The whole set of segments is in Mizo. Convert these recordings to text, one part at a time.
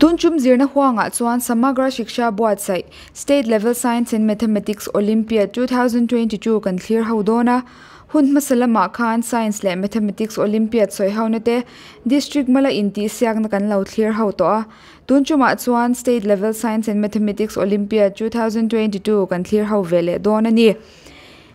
Tun tum zirna huangah chuan Samagra Shiksha buatsaih State Level Science and Mathematics Olympiad 2022 kan thlir ho dawn a. Hun hmasa lamah khan Science leh Mathematics Olympiad sawi hona te District mala intihsiakna kan lo thlir ho tawh a. Tun tumah chuan State Level Science and Mathematics Olympiad 2022 kan thlir ho ve leh dawn a ni.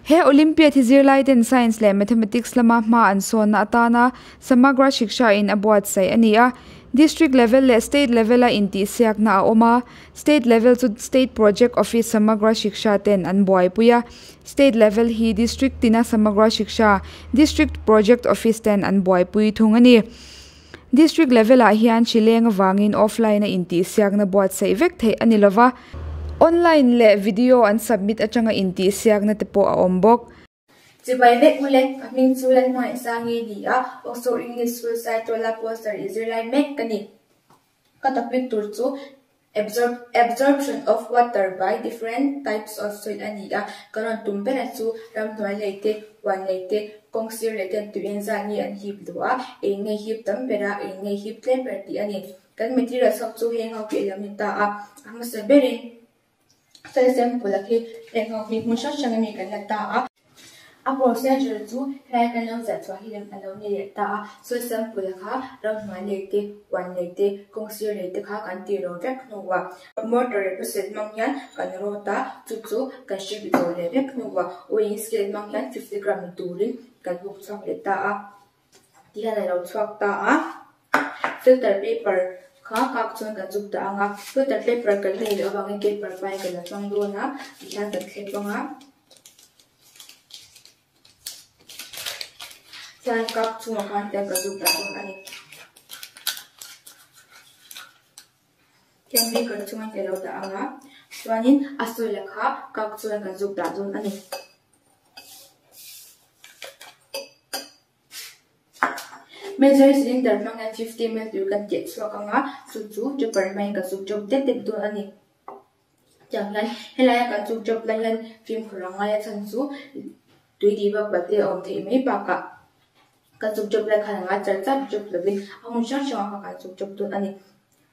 He Olympiad hi zirlai ten Science leh Mathematics lama hma an sawnna atana Samagra Shiksha in a buatsaih a ni a. District level leh State level a intihsiakna a awm a, State level chu State Project Office Samagra Shiksha ten an buaipui a, State level hi District tina Samagra Shiksha District Project Office ten an buaipui thung a ni. District level ah hian hrileng avangin offline a intihsiakna buatsaih vek theih a ni lova, online leh video an submit atanga intihsiakna te pawh a awm bawk. Chibai vek mawle, ka hming chu Lalhmangaihsangi ni a, Oxford English School Saituala poster i zirlai mek ka ni. Ka topic tur chu Absorb Absorption of water by different types of soil a ni a, ka rawn tum ber a chu ramhnuai lei te, huan lei te, kawng sir lei ten tui eng zat nge an hip duh a, eng nge hip tam ber a, eng nge hip tlem ber tih a ni. Kan material chhuak chu heng ho khi a lo ni ta a, a hmasa berin soil sample a khi heng ho hi hmun hrang hrang a mi kan la ta a. A procedure chu helai kan lo ziah chhuah hi lem a lo ni leh ta a, soil sample kha ramhnuai lei te, huan lei te, kawng sir lei te kha kan tih ro vek hnuah mortar leh pestle hmang hian kan rawt a, chu chu kan hre bi tawh leh vek hnuah weighing scale hmang hian 50 gram ni turin kan buk chhuak leh ta a, tihian a lo chhuak ta a, filter paper kha kak chuan kan zuk dah ang a, filter paper kan nei loh avangin paper pai kan la hmang dawn a, tihian kan thlep ang a. Chuan cup chungah khan tel ka zuk dah dawn a ni. Tiang beaker chungin ka lo dah ang a, chuanin a soil kha cup chuan kan zuk dah dawn a ni. Measuring cylinder hmang hian 50 ml tui kan teh chhuak ang a, chu chu chopper hmangin ka zuk chawp dep dep dawn a ni. Tiang hian helaia kan chuk chawp lai hian fimkhur a ngai a chhan chu tui tih vak pal te a awm theih mai bakah kan chuk chawp lai khan a ngai char char chawp lovin a hmun hrang hrangah kha kan chuk chawp dawn a ni.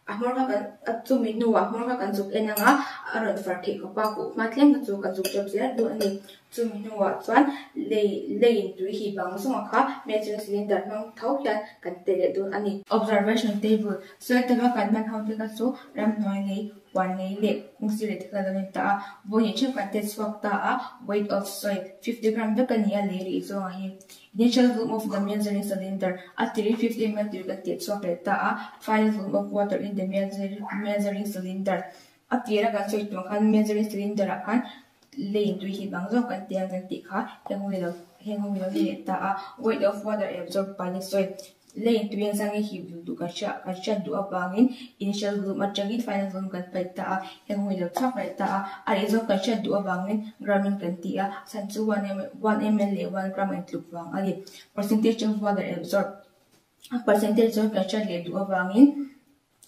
A hmawr kha kan a chumi hnuah a hmawr kha kan zuk en ang a, a rawn far theih khawp a, kuh hma tlem kha chu kan zuk chawp zel dawn a ni. Chumi hnuah chuan lei leiin tui hi bang zawngah kha measuring cylinder hmang tho hian kan tel leh dawn a ni. Observation table, Soil tava kan hman ho te kha chu ramhnuai lei Huan lei leh kawngsi leh thil a lo ni ta a, vawi hnih theuh kan tet chhuak ta a, weight of soil, 50 gram vek a ni a lei rih zawngah hi. Initial volume of the measuring cylinder, a tiri 50 ml tui kan tet chhuak leh ta a, final volume of water in the measuring cylinder, a tira kan sawi tur khan measuring cylinder ah khan lei in tui hi bang zawk kan ti ang kan tih kha heng ho hi lo heng ho hi lo ni leh ta a, weight of water absorbed by the soil, Lei tui an zang i hip duh duh kan hria kan hriat duh avangin initial volume atangin final volume kan paih ta a, heng hun lo chhuak leh ta a, a rih zawng kan hriat duh avangin gram in kan ti a, a chhan chu one ml one ml leh one gram a intluk vang a ni. Percentage of water absorbed a percentage zawng kan hriat leh duh avangin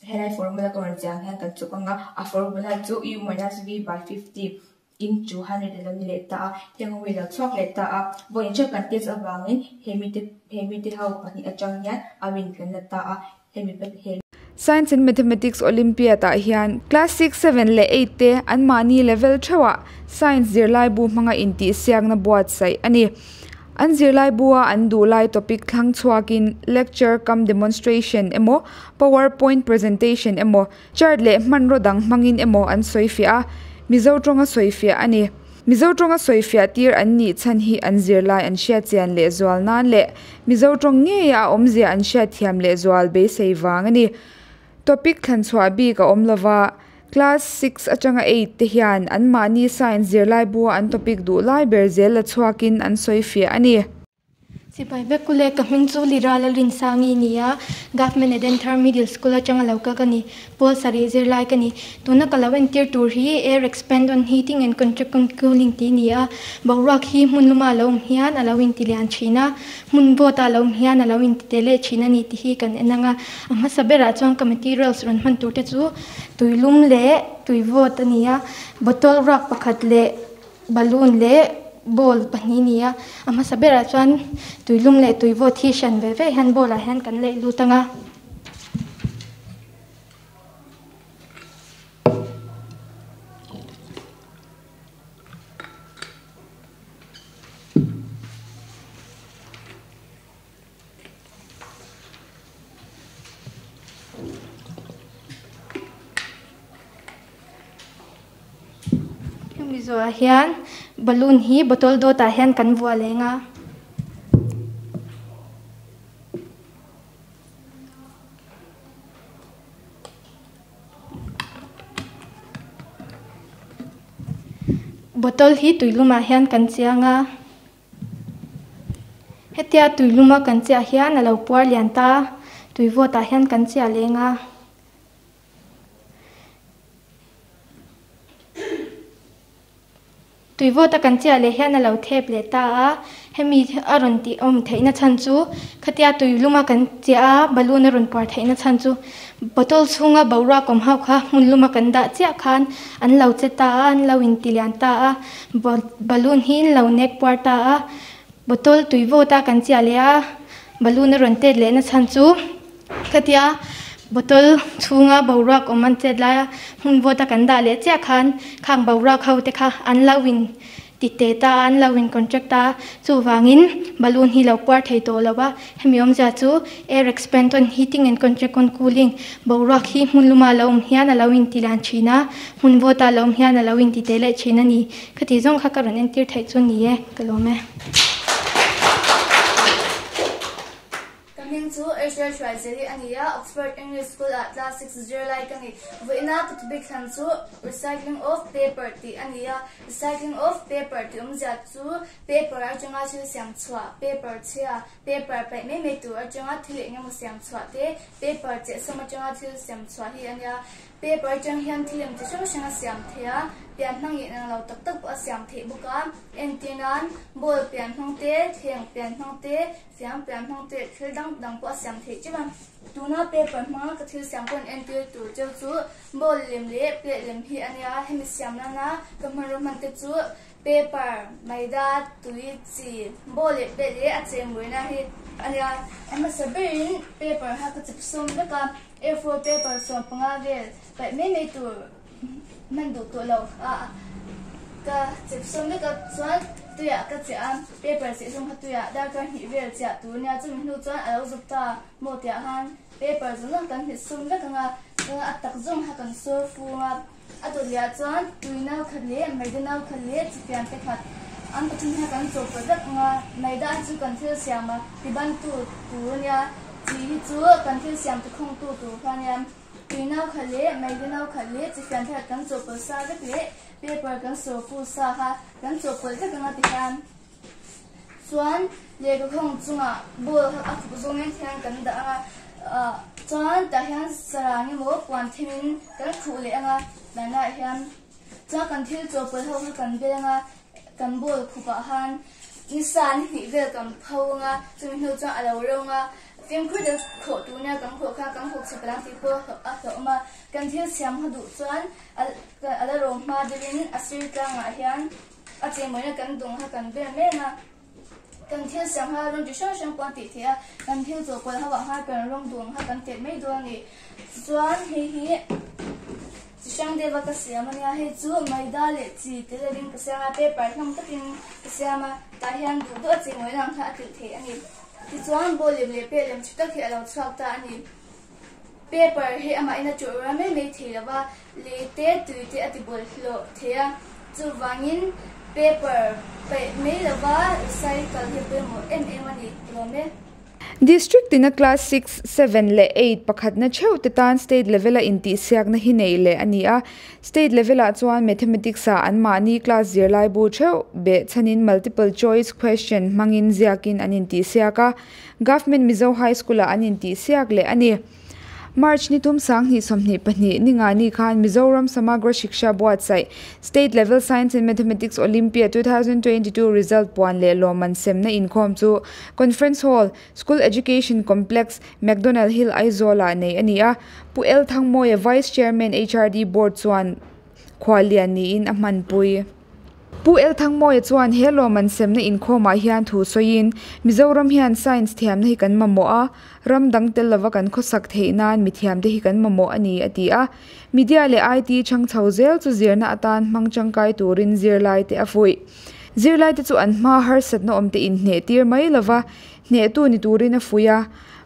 helai formula ka rawn ziah ang hian kan chuk ang a, a formula chu u minus v by 50 into 100 a lo ni leh ta a, heng ho hi a lo chhuak leh ta a, vawiin hrep kan test avangin he mite he mite ho pahnih atang hian a rin kan la ta a, hemi he. Science and Mathematics Olympiad ah hian Class 6, 7 leh 8 te anmahni level theuhah Science zirlaibu hmanga intihsiakna buatsaih a ni. An zirlaibua an duh lai topic thlang chhuakin lecture cum demonstration emaw, power point presentation emaw, chart leh hmanraw dang hmangin emaw an sawifiah a, Mizo tawnga sawifiah a ni. Mizo tawnga sawifiah tir an nih chhan hi an zirlai an hriatchian lehzual nan leh Mizo tawng ngeia a awmzia an hriatthiam lehzual beisei vang a ni. Topic thlanchhuah bik a awm lova, Class 6 atanga 8 te hian anmahni Science zirlaibua an topic duh lai ber zel la chhuakin an sawifiah a ni. Sipai vek kule ka hming chu Lira Lalrinsangi ni a, Government Edenthar Middle School atanga lo kal ka ni. Pawl sarih zirlai ka ni. Tuna ka lo entir tur hi Air Expand on Heating and Contract on Cooling tih ni a, boruak hi hmun luma a lo awm hian a lo inti lian thin a, hmun vawt a lo awm hian a lo inti te leh thin a ni tih hi kan en ang a. A hmasa berah chuan ka materials rawn hman tur te chu tuilum leh tuivawt a ni a, bottle ruak pakhat leh balloon leh bowl pahnih a ni a. A hmasa berah chuan tuilum leh tuivawt hi hran ve ve hian bowl ah hian kan leih lut ang a. Hemi zawhah hian balloon hi bottle dawtah hian kan vuah leng a. Bottle hi tuilumah hian kan chiang a. Hetia tuiluma kan chiah hian a lo puar lian ta a, tui vawtah hian kan chiah leng a. Tui vawta kan chiah leh hian a lo thep leh ta a, hemi a rawn tih awm theihna chhan chu khatia tui luma kan chiah a, balloon a rawn puar theihna chhan chu bottle chhunga boruak awm ho kha hmun luma kan dah chiah khan an lo che ta a, an lo inti lian ta a, balloon hi an lo nek puar ta a, bottle tui vawta kan chiah leh a, balloon a rawn tet lehna chhan chu. Khatia bottle chhunga boruak awm an chet laia hmun vawta kan dah leh chiah khan khang boruak ho te kha an lo in ti teh ta a, an lo in contract ta a, chuvangin balloon hi lo puar thei tawh lo a, hemi awmzia chu air expand on heating and contract on cooling boruak hi hmun luma lo awm hian a lo in ti lan thin a, hmun vawta lo awm hian a lo in ti teh leh thin a ni. Khati zawng kha ka rawn entir theih chu ni e, ka lawm e. Ka hming chu Israel Hruaizeli a ni a, Oxford English School ah class 6 zir lai ka ni. Vawiina ka thubik thlan chu Recycling of Paper tih a ni a. Recycling of Paper tih awmzia chu paper atanga thil siam chhuah, paper chhia, paper paih mai mai tur atanga thil eng emaw siam chhuah te, paper chehsawm atanga thil siam chhuah hi a nia. Paper atang hian thil eng chi hrang hrang a siam thei a, pian hmang in ang lo tak tak pawh a siam theih bawk a. Entir nan, ball pian hmang te, thleng pian hmang te, Siam pian hmang te thil dang dang pawh a siam theih teuh a. Tuna paper hmanga ka thil siam pawh an entir tur teuh chu ball lem leh plate lem hi a nia. Hemi siam nana ka hmanraw hman te chu paper, maida, tui, chi, ball leh plate leh a chengbuaina hi a nia. A hmasa berin paper kha ka chip sawm vek a, A4 paper 15 vel paih mai mai tur hman duh tawh lo a ka chep sawm vek a chuan tuiah ka chiah a paper cheh zawng kha tuiah darkar hnih vel chiah tur ania chumi hnu chuan a lo zuk ta maw tiah khan paper zawng zawng kan hmet sawm vek anga chuan a tak zawng kha kan sawr fung a a dawt leh ah chuan tui nau khat leh maida nau khat leh chifian te khat an pathum hian kan chawhpawlh vek anga maida chu kan thil siam a tibantu tur ania chi hi chu kan thil siam tikhawngtu tur kha ania. Tui nau khat leh maida nau khat leh chi fian thar kan chawhpawlh sa vek leh paper kan sawr fu sa kha kan chawhpawlh vek anga ti hian chuan lehkha khawng chungah ball kha a fuk zawngin hian kan dah anga ah chuan tah hian sarang emaw puan themin kan khuh leh anga danah hian chuan kan thil chawhpawlh ho kha kan bel anga kan ball khupah khan ni sa ni hnih vel kan pho anga chumi hnu chuan a lo ro anga Fimkhur deuh khawh tur nia kan khawh kha kan khawk chhe palang tih pawh a hlauhawm a, kan thil siam kha duh chuan a la rawng hma deuhin a sir tlangah hian a cheimawiin a kan dawng kha kan vel mek a, kan thil siam kha rawng chi hrang hrang pawh a tih theih a, kan thil chawhpawlh ho ah khan kan rawng dawng kha kan tet mai dawn a ni. Tichuan hei hi chi hrang deuh a ka siam a nia, hei chu maida leh chi tel lovin ka siam a, paper hlawm takin ka siam a, tah hian duh duh a cheimawiin ang kha a tilh theih a ni. Tichuan ball lem leh pet lem tha tak hi a lo chhuak ta a ni. Paper hi amahin a ṭawh rual mai mai thei lo va, lei te, tui te a ti bawlhhlawh thei a. Chuvangin paper paih mai lova recycle hi a pawimawh em em a ni lawm e. District tina Class 6, 7 leh 8 pakhatna theuh te tan State level a intihsiakna hi neih leh a ni a. State level ah chuan Mathematics ah anmahni class zirlaibu theuh beh chhanin multiple choice question hmangin ziakin an intihsiak a, Government Mizo High School ah an intihsiak leh a ni. March ni tum 2022 ningani khan Mizoram Samagra Shiksha buatsaih State Level Science and Mathematics Olympiad 2022 result puan leh lawmman semna inkhawm chu Conference Hall, School Education Complex, McDonald Hill, Aizawl ah nei a ni a. Pu L Thangmawia, Vice Chairman HRD Board chuan khuallian niin a hmanpui. Pu L Thangmawia chuan he lawmman semna inkhawmah hian thu sawiin, Mizoram hian science thiamna hi kan mamawh a, ram dang tel lova kan khawsak theih nan mithiamte hi kan mamawh a ni, a ti a. Media leh IT chhang chho zel chu zirna atan hmang tangkai turin zirlaite a fuih. Zirlaite chu an hma harsatna awmte inhneh tir mai lova, hnehtu ni turin a fuih a.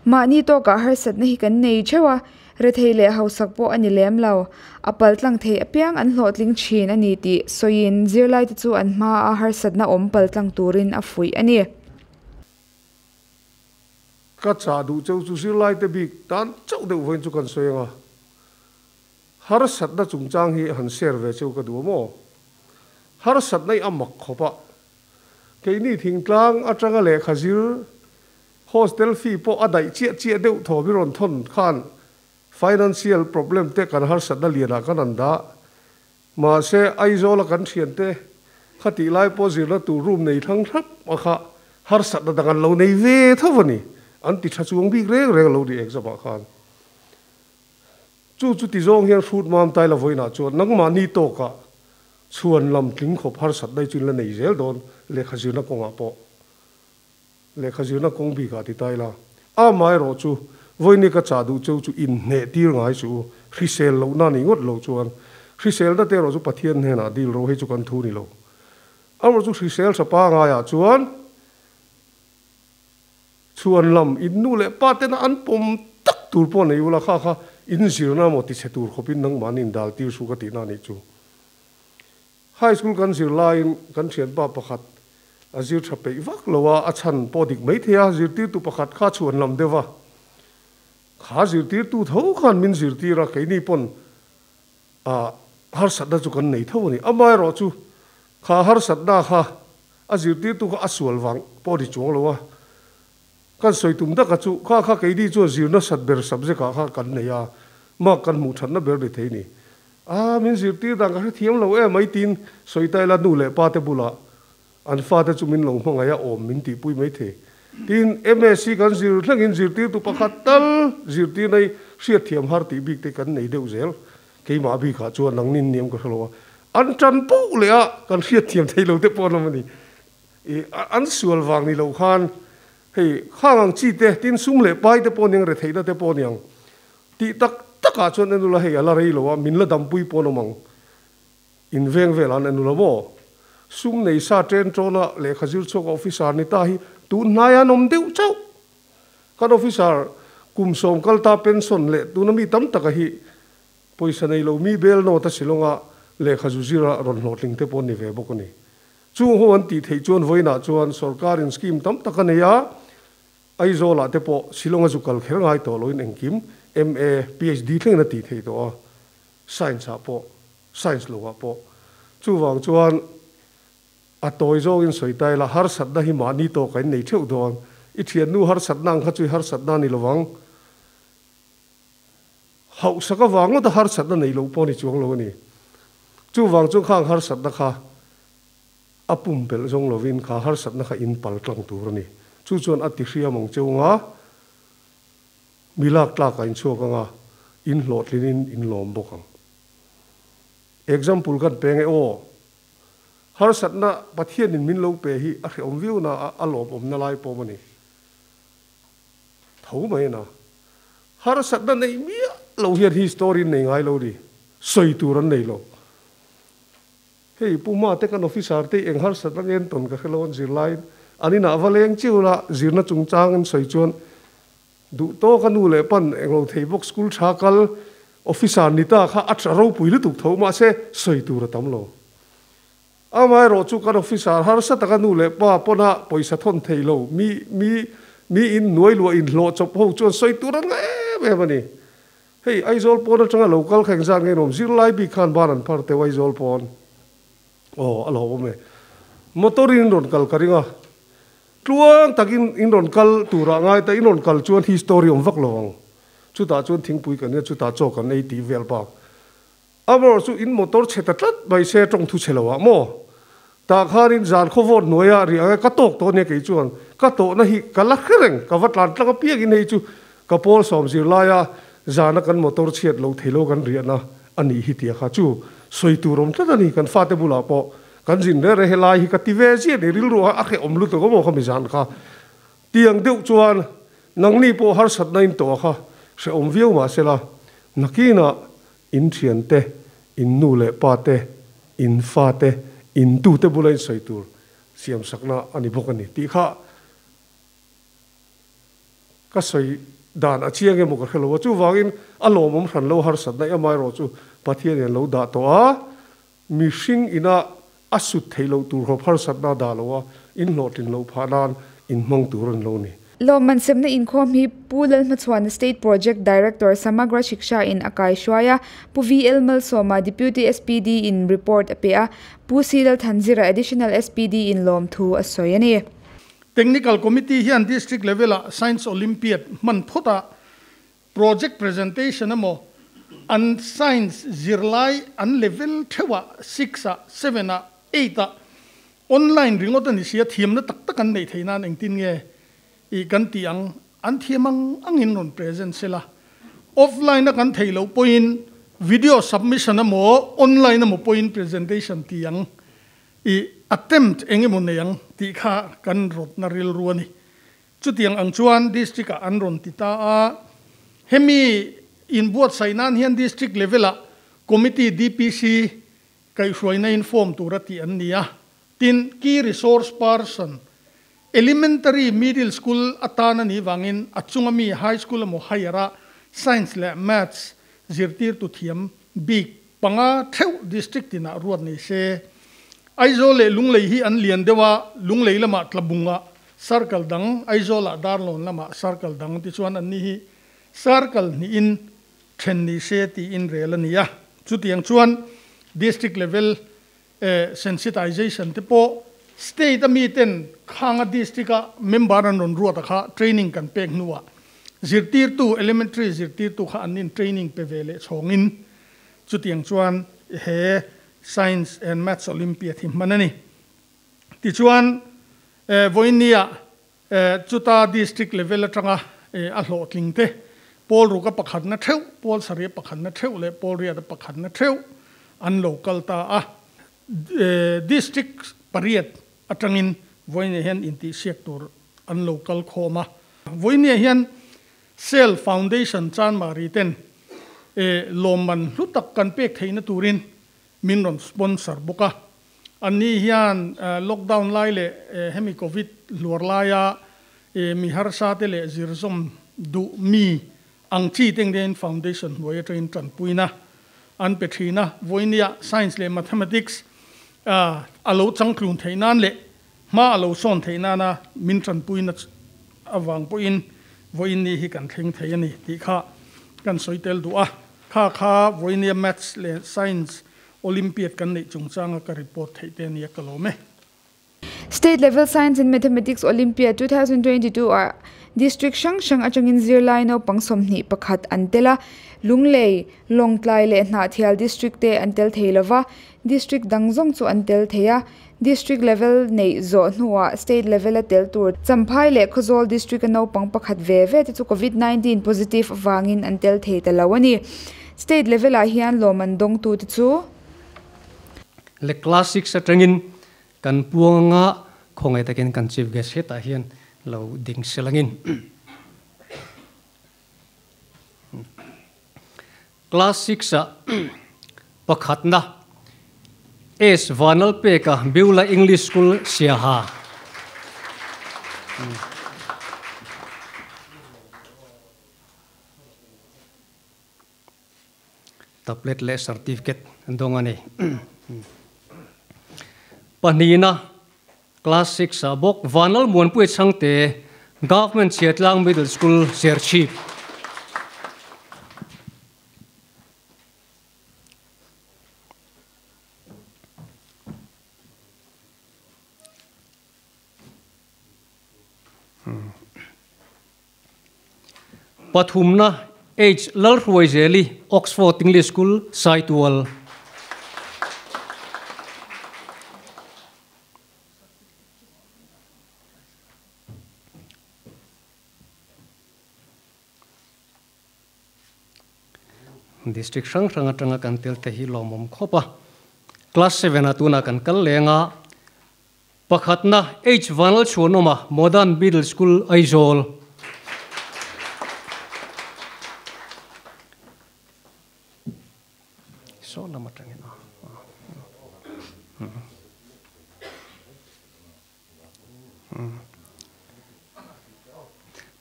Mahni tawkah harsatna hi kan nei theuh a, Rethei leh hausak pawh a ni lem lo. A paltlang thei apiang an hlawhtling thin a ni tih sawiin zirlaite chu an hmaa harsatna awm paltlang turin a fuih a ni. Ka chah duh cheu chu zirlaite bik tan chauh deuh vawiin chu kan sawi ang a, harsatna chungchang hi han share ve cheu ka duh a maw? Harsatna hi a mak khawp a, keini thingtlang atanga lehkha zir hostel fee pawh a daih chiah chiah deuh thaw mi rawn thawn khan financial problem te kan harsatna lianah kan an dah. Mahse, Aizawla kan thiante khatih lai pawh zirna tur room nei thlang thlap a kha harsatna dang an lo nei ve tho a ni. An ti tha chuang bik reng reng lo ni exam ah khan. Chu chu ti zawng hian hrut mam tai la vawiinah chuan nangmahni tawkah chhuan lam tling khawp harsatna hi chu in la nei zel dawn lehkha zirna kawngah pawh. Lehkha zirna kawng bikah ti ta ila, amaherawh chu vawiini ka chah duh cheu chu inhneh tir ngai suh u, hrisel lohna ni ngawt lo chuan. Hriselna te erawh chu Pathian hnenah dil ro hei chu kan thu ni lo. Amaherawh chu hrisel tha pangaiah chuan chhuan lam in nu leh pa tena an pawm tak tur pawh nei ula kha kha in zirna maw tichhe tur khawpin nangmahni in dal tir suh ka tihna anih chu. High school kan zir laiin kan thianpa pakhat a zir tha peih vak lo a, a chhan pawh dik mai thei a, zirtirtu pakhat kha chhuan lam deuh a, kha zirtirtu tho khan min zirtir a, keini pawn ah harsatna chu kan nei tho a ni. Amaherawh chu kha harsatna kha a zirtirtu kha a sual vang pawh a ni chuang lo a, kan sawi tum taka chu kha kha keini chuan zir nasat ber subject ah kha kan nei a, mark kan hmuh thatna ber ni thei a ni. A, min zirtir dan ka hrethiam lo em mai tiin sawi ta ila nu leh pa te bulah an fate chu min lo hmangaih a awm min tihpui mai thei. Tin, MSc kan zir thlengin zirtirtu pakhat tal zirtirna hi hriatthiam har tih bik te kan nei deuh zel. Keimah bikah chuan nangnin niam ka hre lo a, an tan poh leh a kan hriatthiam thei lo te pawh an awm a ni. I, an sual vang ni lo khan hei khang ang chi te, tin sum leh pai te pawh aniang, retheihna te pawh aniang tih tak takah chuan en ula hei a la rei lo a, min la dampui pawn awm ang. In veng velah an en ula maw? Sum nei sa ṭen ṭawna lehkha zir chhuak officer ni ta hi tun hnaiah an awm deuh chauh. Kan officer kum sawm kal ta pension leh tuna mi tam taka hi pawisa nei lo mi bel nawt a Shillong-a lehkha zu zira rawn hlawhtling te pawh an ni ve bawk a ni. Chung ho an tih theih chuan vawiinah chuan sorkarin scheme tam tak a nei a, Aizawlah te pawh Shillong a zu kal kher ngai tawh loin engkim MA, PhD thlengin a tih theih tawh a, Science ah pawh, Science lo ah pawh. Chuvang chuan a tawi zawngin sawi ta ila harsatna hi mahni tawk a innei theuh dawn. I thiannu harsatna ang kha chu i harsatna a ni lovang. Hauhsak avang ngawt a harsatna nei loh pawh a ni chuang lo a ni. Chuvang chuan khang harsatna kha a pumpelh zawng lovin kha harsatna kha in pal tlang tur a ni. Chu chuan a ti hriam ang cheu anga, mi lak tlak a inchhuak anga, in hlawhtlinin in lawm bawk ang. Example kan pe nge aw. Harsatna Pathianin min lo pe hi a hrehawm viau na a, a lawmawmna lai pawm a ni. Tho mai a na. Harsatna neih miah lo hian hi story nei ngai lo ni. Sawi tur an nei lo. Hei Pu Hma te kan officer te eng harsatna nge an tawn ka hre lo an zir laiin an inah va leng chiu la zirna chungchang an sawi chuan duh tawk a nu leh pan englo thei bawk school tha kal officer ni ta kha a tha ropui lutuk tho mahse sawi tur a tam lo. Amaherawh chu kan officer harsa taka nu leh pa pawna pawisa thawn thei lo mi mi mi in nuai luah inhlawh chawp ho chuan sawi tur an ngah em em a ni. Hei Aizawl pawn atanga lo kal kha engzat nge nuam zirlai bik khan ban an phar teuh Aizawl pawn. Aw a lawm awm e. Motor in rawn kal ka ring a. Tluang takin in rawn kal turah ngai ta in rawn kal chuan hi story awm vak lo ang. Chutah chuan thingpui kan nia chutah chaw kan ei tih vel bak. Amaherawh chu in motor chhe ta tlat mai se tawng thu chhe lo ah maw? Tah khan in zan khaw vawt hnuai ah riah nge ka tawk tawh ania kei chuan ka tawhna hi ka la hre reng ka va tlan tlang apiang in hei chu ka pawl sawm zir lai a zan a kan motor chhiat lo thei lo kan riahna a nih hi tia kha chu sawi tur awm tlat a ni kan fate bulah pawh kan zin reh reh helai hi ka ti ve ziah ni rilru a a hrehawm lutuk amaw kha mi zan kha tiang deuh chuan nangni pawh harsatna in tawh kha hrehawm viau mahsela nakinah In thian te, in nu leh pa te, in fa te, in tu te bula in sawi tur siamsakna a ni bawk a ni tih kha ka sawi Dan a chiang emaw ka hre lo a, chuvangin a lawmawm hran lo harsatna amaherawhchu Pathianin a lo dah tawh a, mihring ina a sut theih loh tur hawp harsatna a dah lo a, in hlawhtlin loh phah nan in hmang tur a ni lo ni. Lawmman semna inkhawm hi Pu Lalhmachhuana State Project Director Samagra Shiksha in a kai hruai a, Pu VL Malsawma Deputy SPD in report a pe a, Pu C Lalthanzira Additional SPD in lawmthu a sawi a ni. Technical Committee hian District level-ah Science Olympiad hman phawtah project presentation emaw an Science zirlai an level theuhah six-ah, seven-ah, eight-ah online ringawt a ni sia thiamna tak tak an neih theih nan engtin nge i kan tih ang an thiam ang angin rawn present sela offline a kan theih loh pawhin video submission emaw online emaw pawhin presentation tih ang I attempt eng emaw nei ang tih kha kan rawtna rilru a ni. Chutiang ang chuan District-ah an rawn ti ta a, hemi inbuatsaih nan hian District level-ah Committee DPC kaihhruaina in form tura tih an ni a. Tin, Key Resource Person, Elementary, Middle School atan a nih vangin a chunga mi High School emaw Higher-ah Science leh Maths zirtirtu thiam bik Panga theuh district tinah ruat nei se. Aizawl leh Lunglei hi an lian deuh a, Lunglei lamah Tlabungah circle dang, Aizawlah Darlawn lamah circle dang tichuan anni hi circle hnihin then ni se tiin rel a ni a. Chutiang chuan district level sensitization te pawh state a miten khanga district a member an rawn ruat a kha training kan pek hnuah zirtirtu elementary zirtirtu kha an in training pe ve leh chhawngin chutiang chuan he Science and Maths Olympiad hi hman a ni. Tichuan vawinia chuta district level atanga a hlawhtling te pawl ruka pakhatna theuh, pawl sarih pakhatna theuh leh pawl riata pakhatna theuh an lo kal ta a. District pariat atangin vawinia hian intihsiak tur an lo kal khawm a. Vawinia hian Cell Foundation Chanmari ten lawmman hlu tak kan pek theihna turin min rawn sponsor bawk a. Anni hian lockdown lai leh hemi Covid hluar laia mi harsa te leh zirzawm duh mi ang chi te ngeiin foundation hnuai atangin tanpuina an pe thin a. Vawinia Science leh Mathematics a lo changtlun theih nan leh hma a lo sawn theih nana min tanpuina avang pawhin vawiin ni hi kan thleng thei a ni tih kha kan sawi tel duh a. Kha kha vawinia Maths leh Science Olympiad kan neih chungchanga ka report theih te ania ka lawm e. State Level Science and Mathematics Olympiad 2022 ah District hrang hrang atangin zirlai naupang 21 an tel a, Lunglei, Lawngtlai leh Hnahthial District te an tel thei lova, District dang zawng chu an tel thei a. District level neih zawh hnuah State level a tel tur Champhai leh Khawzawl District a naupang pakhat ve ve te chu Covid 19 positive avangin an tel thei ta lo a ni. State level ah hian lawm an dawngtu te chu. Le class six atangin kan puang anga khawngaih takin kan Chief Guest hetah hian lo ding selangin. Class six ah pakhatna S Vanlalpeka Beulah English School Siaha. Tablet leh certificate an dawng a ni. Pahnihna Class six ah bawk Vanlalmuanpuia Chhangte Government Chhiatlang Middle School Serchhip. Pathumna H Lalhruaizeli Oxford English School Saitual. District hrang hrang atanga kan tel te hi lawmawm khawp a. Class seven ah tunah kan kal leng a. Pakhatna H Vanlalchhuanawma Modern Middle School Aizawl. Saw lam atangin a.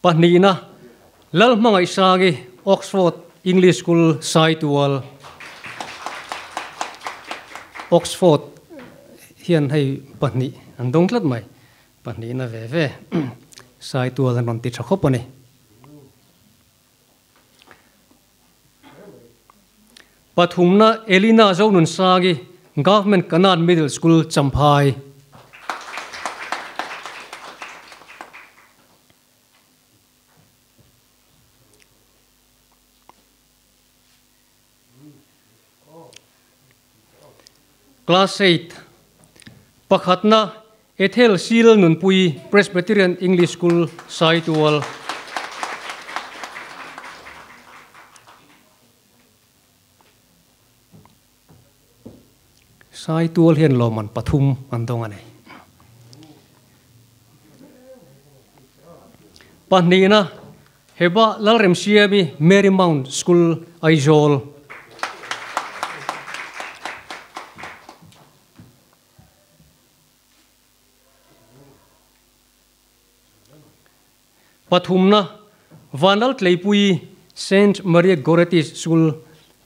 Pahnihna Lalhmangaihsangi, Oxford English School, Saitual. Oxford hian hei pahnih an dawng tlat mai, pahnihna ve ve Saitual an rawn ti tha khawp a ni. Pathumna Elina Zonunsangi, Government Kanan Middle School, Champhai. Class 8 Pakhatna Ethel Sil Nunpui, Presbyterian English School, Saitual. Saitual hian lawmman pathum an dawng a ni. Pahnihna Heba Lalremsiami, Mary Mount School, Aizawl. Pathumna, Vanlal Tleipui, Saint Maria Goretti School,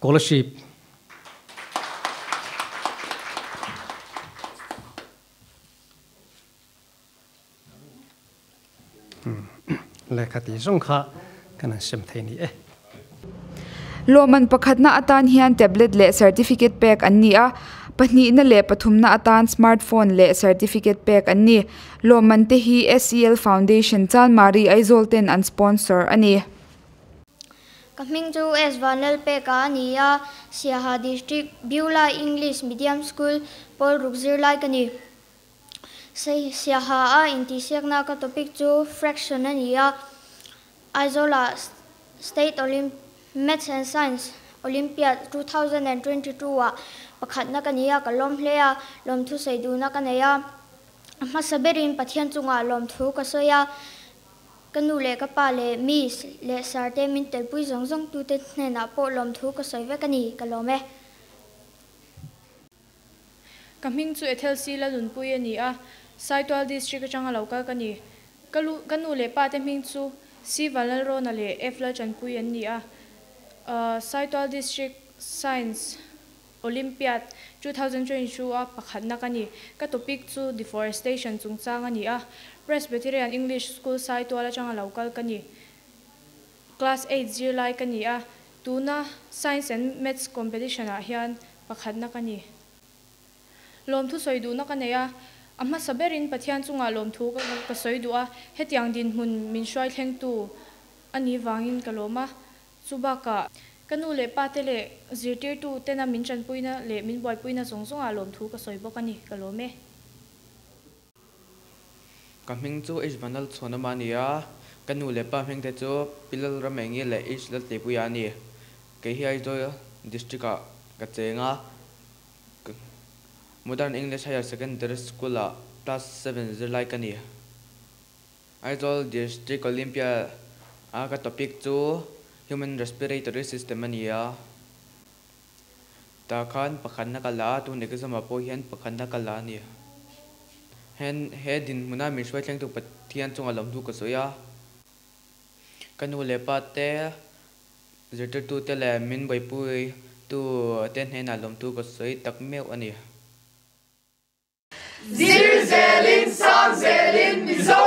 Kolasib. Lehkha tih zawng kha kan han sem thei ni e. Lawmman pakhatna atan hian tablet leh certificate pek an ni a, pahnihna leh pathumna atan smartphone leh certificate pek an ni. Lawmman te hi SEL Foundation Chanmari Aizawl ten an sponsor a ni. Ka hming chu S Vanlalpeka a ni a, Siaha District, Beulah English Medium School, pawl ruk zirlai ka ni. Siaha a intihsiakna ka topic chu fraction a ni a, Aizawl-ah State Maths and Science Olympiad 2022 ah pakhatna ka ni a, ka lawm hle a, lawmthu sawi duhna ka nei a. A hmasa berin Pathian chungah lawmthu ka sawi a, ka nu leh ka pa leh Miss leh Sir te min telpui zawng zawng tute hnenah pawh lawmthu ka sawi vek a ni, ka lawm e. Ka hming chu Ethel C. Lalunpui a ni a, Saitual District atanga lo kal ka ni. Ka lu, ka nu leh pa te hming chu C. Vanlalrawna leh F. Lalchanpui an ni a. Saitual District Science Olympiad 2022 a pakhatna ka ni. Ka topic chu Deforestation chungchang a ni a. Presbyterian English School Saitual atanga lo kal ka ni. Class eight zirlai ka ni a, tuna Science and Maths competition ah hian pakhatna ka ni. Lawmthu sawi duhna ka nei a, a hmasa berin Pathian chungah lawmthu ka sawi duh a, hetiang dinhmun min hruai thlengtu a nih vangin ka lawm a, chu bakah ka nu leh pa te leh zirtirtu tena min tanpuina leh min buaipuina zawng zawngah lawmthu ka sawi bawk a ni, ka lawm e. Ka hming chu H Vanlal Chhuanawma a ni a, ka nu leh pa hming te chu Pi Lalramengi leh H Laltleipuia a ni. Kei hi Aizawl District ah ka cheng a, Modern English Higher Secondary School ah class seven zirlai ka ni. Aizawl District Olympia a ka topic chu Human Respiratory System a ni a. Tah khan pakhatna ka la a, tun exam ah pawh hian pakhatna ka la a ni. Hen he dinhmuna min hruai thlengtu Pathian chungah lawmthu ka sawi a. Ka nu leh pa te, zirtirtu te leh min buaipui tu te hnenah lawmthu ka sawi tak meuh a ni. Zir zelin, sang zelin, Mizo